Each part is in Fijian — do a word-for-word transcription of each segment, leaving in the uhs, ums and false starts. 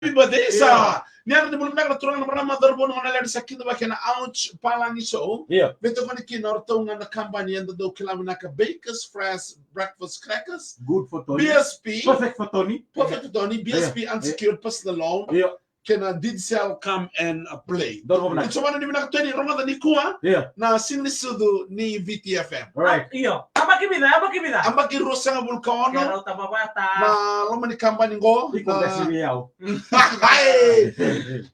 Happy birthday, sa. Ni yadra ni bula vinaka na turaga na marama, cauravou, na goneyalewa, ni sa kidavaki ena Ouch Palagi Show. Io. Veitokoni kina o ratou ga na kabani eda dau kila vinaka, Bakers Fresh Breakfast Crackers. Good for Tony. B S P. Perfect for Tony. Perfect for Tony. B S P unsecured personal loan. Io. Kei na Digicel Come and Play. Donu vinaka. Ni sa vana ni vinaka Tony, rogoca nikua. Io. Na siga ni sucu ni Viti F M. Right. Io. Yabaki vica, yabaki vica? Yabaki ruasagavulu ka ono. Kei rau tabavata. Na loma ni kabani qo. Iko na qasi vei au. Ni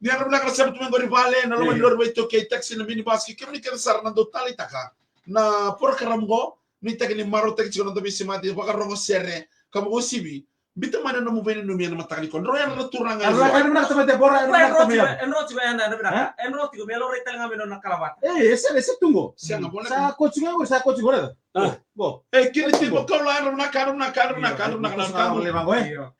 yadra vinaka na sema tu mai qori vale, na loma ni lori vakaitaukei, taxi, na minibus, kei kemuni kece sara na dau taleitaka na porokaramu qo, nuitaki ni marautaki tiko na noda veisemati, vakarogo sere, ka vakauasivi, biuta mai na nomu veinanumi ena mataka nikua. Drau yadra na turaga. Yadra vinaka tamata, bora, yadra vinaka tamata. Yadra vinaka. Yadra tiko me laurai tale ga me nona kalavata. E, e sere, e sere tu qo. Sega, sa koci ga qori, sa koci qori. Go. E, kina ti Makaula, yadra vinaka, yadra vinaka, yadra vinaka, yadra vinaka na wekaqu.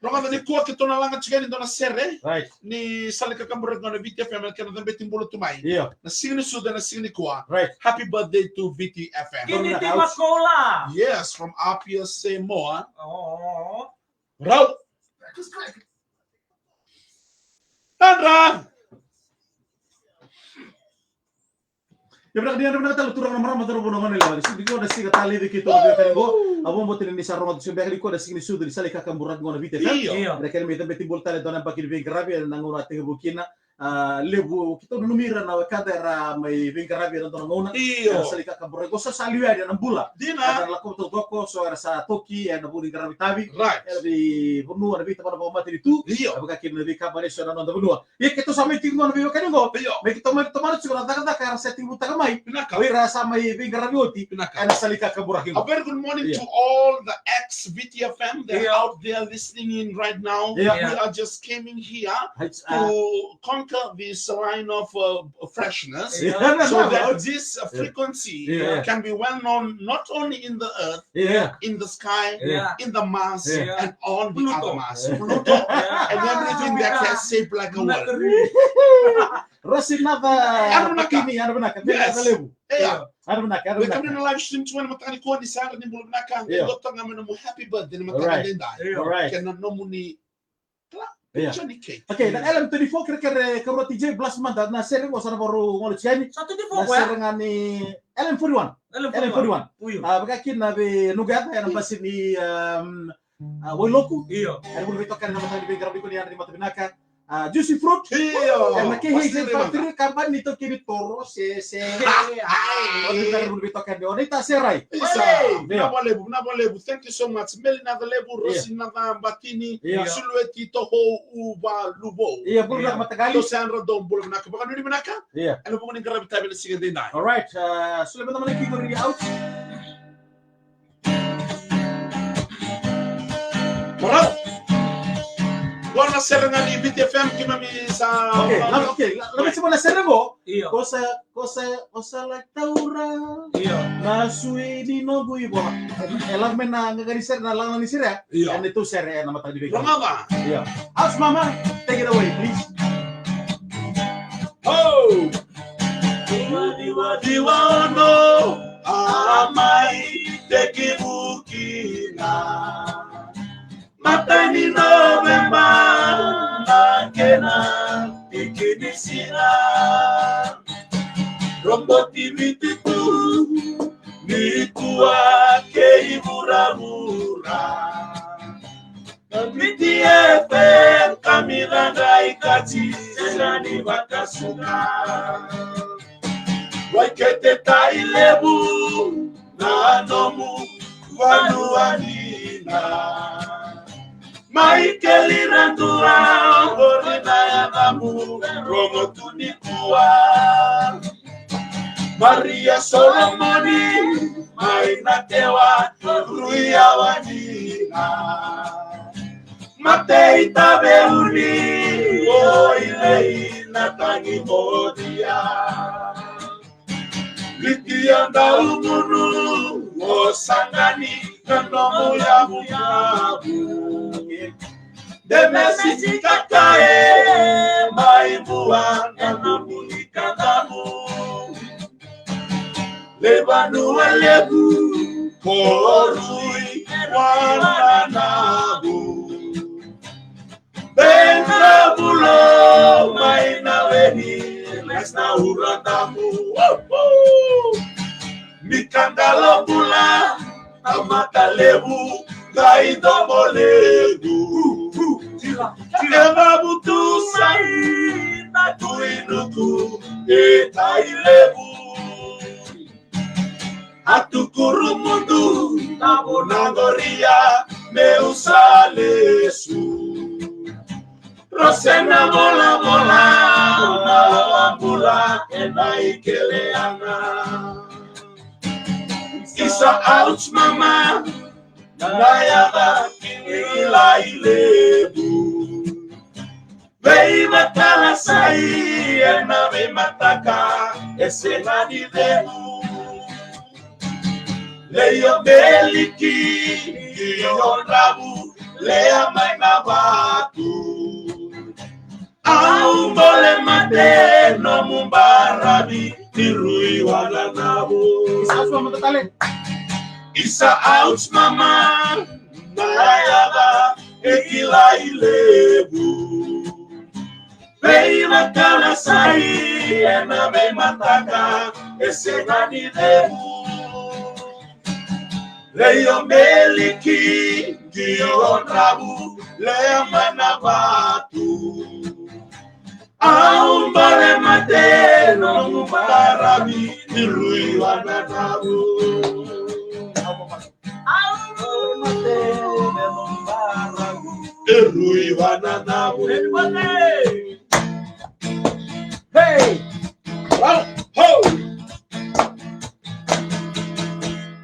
Rogoca nikua keitou na laga tiko yani e dua na sere. Right. Ni sa lai kakaburaki qo na Viti F M, kena cabeti bula tu mai. Io. Na siga ni sucu, na siga nikua. Right. Happy birthday to Viti F M. Kina ti Makaula. Yes, from Apia Samoa. Oh. Rau. Yadra. Ia vinaka, ni yadra vinaka tale turaga na marama, cauravou, na goneyalewa. Ni sucu nikua na siga tale vei keitou na veiwekani qo. Au vakabauta ni sa rogoca tiko beka nikua na siga ni sucu ni sa lai kakaburaki qo na Viti F M. Io. Io. Ena kena mai cabeti bula tale e dua na yabaki ni veiqaravi ena gauna a tekivu kina. A, levu keitou nanumi ira na wekada era mai veiqaravi ena dua na gauna. Io. Era sa lai kakaburaki qo, so sa liu yani na bula. Dina. Era lako taucoko, so era sa toki ena vuku ni qaravi tavi. Right. Ena veivanua, na veitabana vakamatanitu. Io. Vaka kina na veikabani eso ena noda vanua. Ia keitou sa mai tiko qo na veiwekani qo. Io. Me keitou mai tomana tiko na cakacaka era sa tekivutaka mai. Vinaka. O ira sa mai veiqaravi oti. Vinaka. Ena sa lai kakaburaki qo. A very good morning to all the ex V T F M that are out there listening in right now. Io. We are just coming here to conquer this line of, uh, freshness, so that this, uh, frequency can be well known not only in the earth, in the sky, in the Mars, and on the other Mars, Pluto, and everything that has shape like a world. Rosi Nava. Yadra vinaka. Tini, yadra vinaka. Yes. Yadra vinaka, yadra vinaka. Welcome to the live stream tu ena mataka nikua, ni sa yadra ni bula vinaka, qai dua toka ga mai nomu happy birthday ena mataka edaidai. All right. Kei na nomuni Kila. Ia. Johnny Cake. Okay, na L M twenty-four, kerekere, Karua T J, blast mada, na sere qo sa na vakarau gole tiko yani. Sa twenty-four qo, e? Na sere ga ni L M forty-one. L M forty-one. L M forty-one. Io. A, vaka kina vei noqu yaca ena basi ni, um, a, Wailoku. Io. Era vuli veitokani ena mataka ni veiqaravi qo ni yadra ni mata vinaka. A, Juicy Fruit. Io. Ena K H Factory, kabani ni taukei ni toro, se, se. Ai. O ni tara vuli veitokani, o ni ta serai. Isa. Io. Vinaka vakalevu, vinaka vakalevu. Thank you so much. Meli Nacalevu, Rosi Nacabatini, Sulueti Toho Uvaluvou. Ia, bula vinaka mataqali. Tou sa yadra dou bula vinaka. Vakanuinui vinaka. Ia. Ena vuku ni qaravi tavi ena siga edaidai. All right, uh, Sulemana Manaki, qori out. Marau. Qo na sere ga ni Viti F M keimami sa. Okay, la, okay, la, la, me sema na sere qo. Io. Ko sa Ko sa, ko sa lai taura. Io. Na sui ni noqu ivola. E lako mai na qaqa ni sere, na lagalaga ni sere. Io. Ena tou sere ena mataka ni vei. Rogoca. Io. House mama, take it away, please. Oh! Diwa, diwa, diwa, ono. A mai tekivu kina. Matai ni Novemba na kena tiki ni siga. Roboti Viti tu nikua kei vuravura. Na Viti F M ka mira qai kati sega ni vakasuka. Waikete tai levu na nomu vanua dina. Mai keli ra dua, qori na yacamu, rogo tu nikua. Maria Solomoni, mai Natewa, rui yawa dina. Matei Taveuni, o Ilei na tagi modia. Litia Daugunu, o Sagani na nomu yavuyavu. Demesi Kakae, mai Vua na nomu ikadamu. Leivanua Levu, ko Rui Wananavu. Bena vula Uradamu. Ni kadalavula, tamata levu, qai domo levu. E vavutu sai na tui nuku, e tai levu. A tukuru mudu na vunaqoria meu sa lesu. Rose na volavola na lawabula e na ikeleana. Isa ouch mama na yava kini lai levu. Veivakalasai ena veimataka e sega ni cegu. Leio beliki, io dravu, lea mai na vatu. Au bole mate nomu baravi ni rui wananavu. Isa ouch mama, na yava e kilai levu. Veivakalasai ena veimataka e sega ni levu. Leio beliki, io dravu, lea mai na vatu. Au bole mate nomu baravi ni rui wananavu. Erui wananavu. Hey! Ho!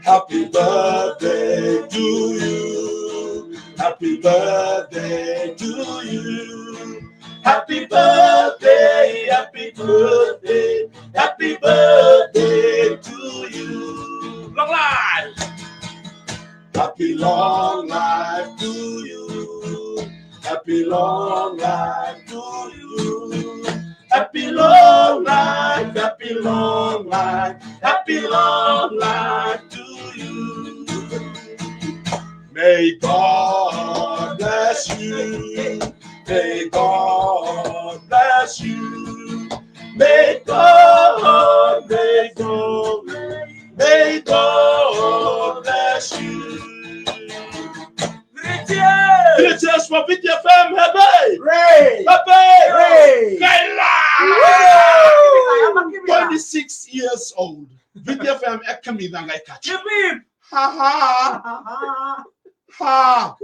Happy birthday to you. Happy birthday to you. Happy birthday, happy birthday, happy birthday to you. Long life. Happy long life to you. Happy long life to you. Happy long life, happy long life, happy long life to you. May God bless you. May God bless you. May God, may God, may God bless you. Three cheers! Three cheers for Viti F M. Happy! Hooray! Happy! Hooray! Kaila! Woo! Twenty-six years old. Viti F M e kamica qai kaci. Hip, hip! Ha, ha. Ha.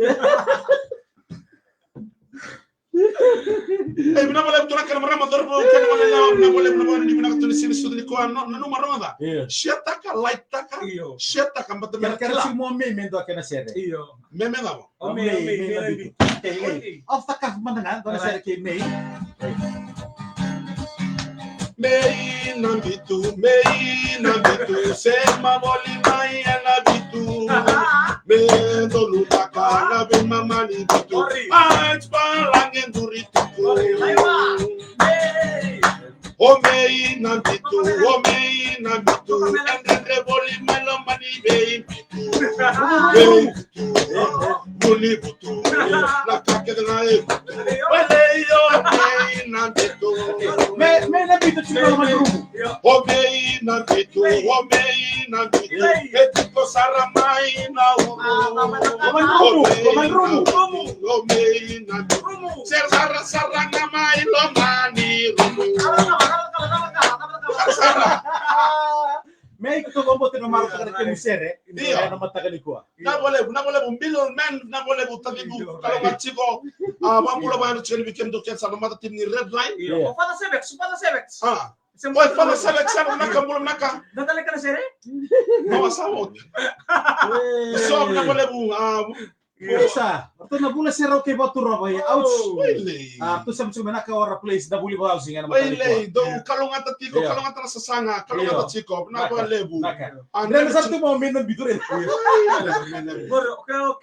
Ei, vinaka vakalevu turaga kei na marama, cauravou kei na goneyalewa, vinaka vakalevu na vakananumi, vinaka tu ni sere ni sucu nikua, no, nanuma, rogoca. Io. Share-taka, like-taka. Io. Share-taka, baleta me kila. Kerekere tiko mo Mei me dua kena sere. Io. Mei, Mei cava? O Mei, Mei, Mei, Mei, Mei, Mei. Mei. Ei, off the cuff mada ga, dua na sere kei Mei. Mei na bitu, Mei na bitu, sema voli mai ena bitu. Me donutaka na veimama ni bitu. Ori. Ai, tupalagi duri tuku. Ori, mai va. Mei. O Mei na bitu, o Mei na bitu, e dredre voli mai loma ni veibitu. Veibitu, voli vutu, na ka kece ga e vutu. Wele o Mei na bitu. Mei, Mei na bitu tiko mai loma ni rumu. O Mei na bitu, o Mei na bitu, e tiko sara mai na uru. Loma ni rumu, loma ni rumu. O Mei na bitu. Sere sarasara ga mai loma ni rumu. Sarasara. Mei, keitou vakabauta ni marautaka na kemu sere. Io. Ena mataka nikua. Vinaka vakalevu, vinaka vakalevu, Bill Man, vinaka vakalevu, taciqu, kalougata tiko. A, vakabula vakayadra tiko yani vei kemudou kece sara na mata timi ni Red Line. Io. O Father Sevex, Father Sevex. A. Oi, Father Sevex, sara vinaka, bula vinaka. Vinaka, vinaka na sere. Mawa sa oti. So, vinaka vakalevu, a, Io. Isa, o ratou na Vula Serau kei Vaturova, ia, ouch. Wailei. A, ratou sema tiko mai na Kaora Place, na Vuli Housing, ena mataka nikua. Wailei, dou kalougata tiko, io, kalougata na sasaga, kalougata tiko, vinaka vakalevu. Vinaka. A, dredre sara tu mai o Mei na bitu, e. Io, Mei na bitu.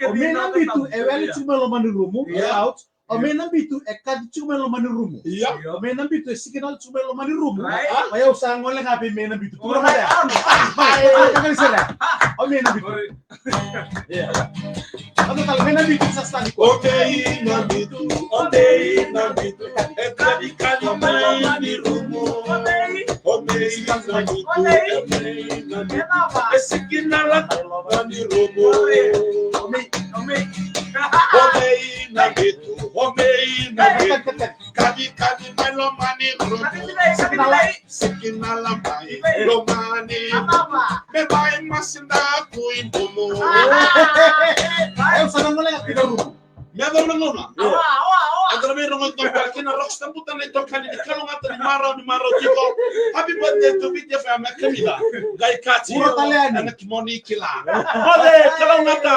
O Mei na bitu, e wele tiko mai loma ni rumu, io, ouch. O Mei na bitu, e kaci tiko mai loma ni rumu. Io. O Mei na bitu, e signal tiko mai loma ni rumu. Right. A, o yau sa gole ga vei Mei na bitu. Tukuna mada ya. Mai, mai, mai, mai, mai, mai, mai. O Mei na bitu. Ia. Vata tale, Mei na bitu sa stani ko. O Mei na bitu, o Mei na bitu. E kaci, kaci mai ni rumu. O Mei. Bitu o mei na bitu. Kavi kavi mai lomani rutu. Sikina labai lomani. Me mai masida kui bumu. Eu sa na ngole ya kina rutu. Me yacova na gauna. Awa, awa, awa. Eda na veirogoci toka kina Rockstar Buta na itokani ni kalougata ni marau ni marau tiko. Happy birthday to B T F M Kamida. Qai kati. Ura tale yani. Ena kimoni kila. Moce kalougata.